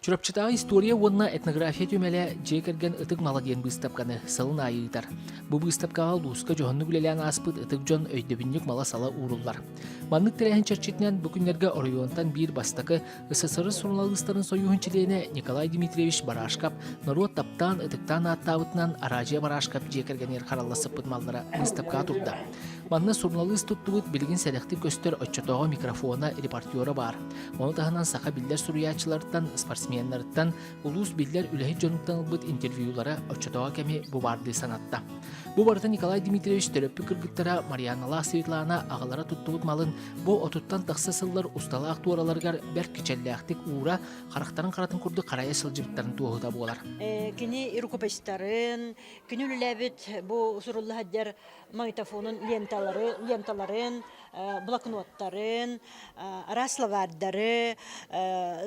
Чурапчытааҕы история уонна этнография түмэлэ дьиэ кэргэн Ытык мала диэн быыстапканы сылын аайы ыытар. Бу быыстапкаҕа улууска дьоһуннук үлэлээн ааспыт ытык дьон өйдөбүнньүк мала-сала ууруллар. Маннык тэрээһин чэрчитинэн бу күннэргэ оройуонтан биир бастакы СССР суруналыыстарын сойууһун чилиэнэ Николай Дмитриевич Барашков норуот таптаан, ытыктаан ааттаабытынан Араадьыйа Барашков дьиэ кэргэнигэр харалла сыппыт маллара быыстапкаҕа турда. Манна суруналыыс туттубут билигин сэдэхтик көстөр оччотооҕу микрофона, репортера баар. Ону таһынан саха биллэр суруйааччыларыттан, спортсменнарыттан, улуус биллэр үлэһит дьонуттан ылбыт интервьюлара оччотооҕу кэми бу баардыы санатта. Бу барыта Николай Дмитриевич төрөппүт кыргыттара Марианналаах Светлана аҕалара туттубут малын бу отуттан тахса сыллар усталаах туораларыгар бэрт кичэллээхтик уура, харахтарын харатын курдук харайа сылдьыбыттарын туоһута буолар. Кини рукописьтарын, кини үлэлээбит бу сурулла сылдьар магнитофонун ленталары, ленталарын, блокноттарын, араас словардары,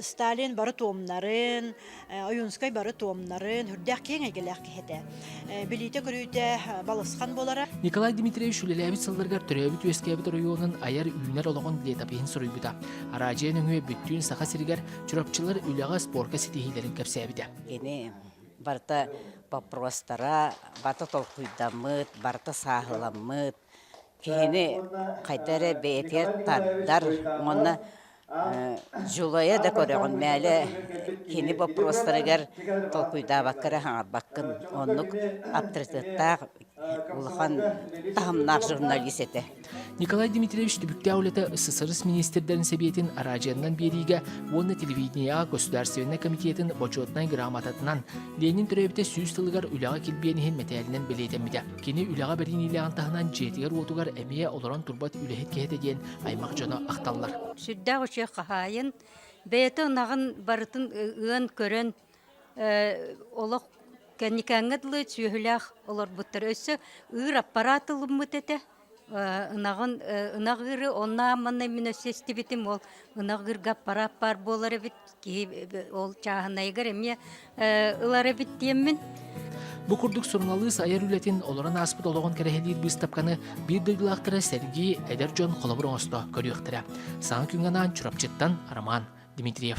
Сталин бары туомнарын, Ойуунскай бары туомнарын, үрдээх киэҥ эйгэлээх киһи этэ. Билиитэ-көрүүтэ балысхан буолара. Николай Дмитриевич үлэлээбит сылларыгар төрөөбүт-үөскээбит оройуонун айар үүнэр олоҕун летопиһын суруйбута. Араадьыйа нөҥүө бүттүүн Саха сиригэр чурапчылар үлэҕэ, спорка ситиһиилэрин кэпсээбитэ. Кини барыта боппуруостара барыта толкуйдаммыт, барыта сааһыламмыт, киһини хайда эрэ бэйэтигэр тардар уонна дьулайа да көрөҕүн мээлэ кини боппуруостарыгар толкуйдаабакка эрэ хаҥарбаккын оннук авторитеттаах улахан таһымнаах журналист этэ. Николай Дмитриевич түбүктээх үлэтэ СССР министрдэрин сэбиэтин араадьыйанан биэриигэ уонна телевидениеҕа Государственнай комитетын бочуотунай грамотатынан Ленин төрөөбүтэ сүүс сылыгар үлэҕэ килбиэн иһин мэтээлинэн бэлиэтэммитэ. Кини үлэҕэ бэриниилээҕин таһынан дьиэтигэр-уотугар эмиэ олорон турбат үлэһит киһи этэ диэн аймах дьоно ахталлар. Сүрдээх үчүгэй хаһаайын, бэйэтэ ынаҕын барытын ыан көрөн олох кэнникээҥҥэ дылы сүөһүлээх олорбуттар. Өссө ыыр аппараат ылыммыт этэ. Ынаҕын ынах ыыры онно манна мин өссө истибитим ол ынах ыырга аппараат баар буолар эбит киһи ол чааһынайыгар эмиэ ылар эбит диэммин. Бу курдук суруналыыс айар үлэтин олорон ааспыт олоҕун кэрэһэлиир быыстапканы биир дойдулаахтара сэргии эдэр дьон холобур оҥосто көрүөхтэрэ. Саҥа күҥҥэ анаан Чурапчыттан Роман Дмитриев.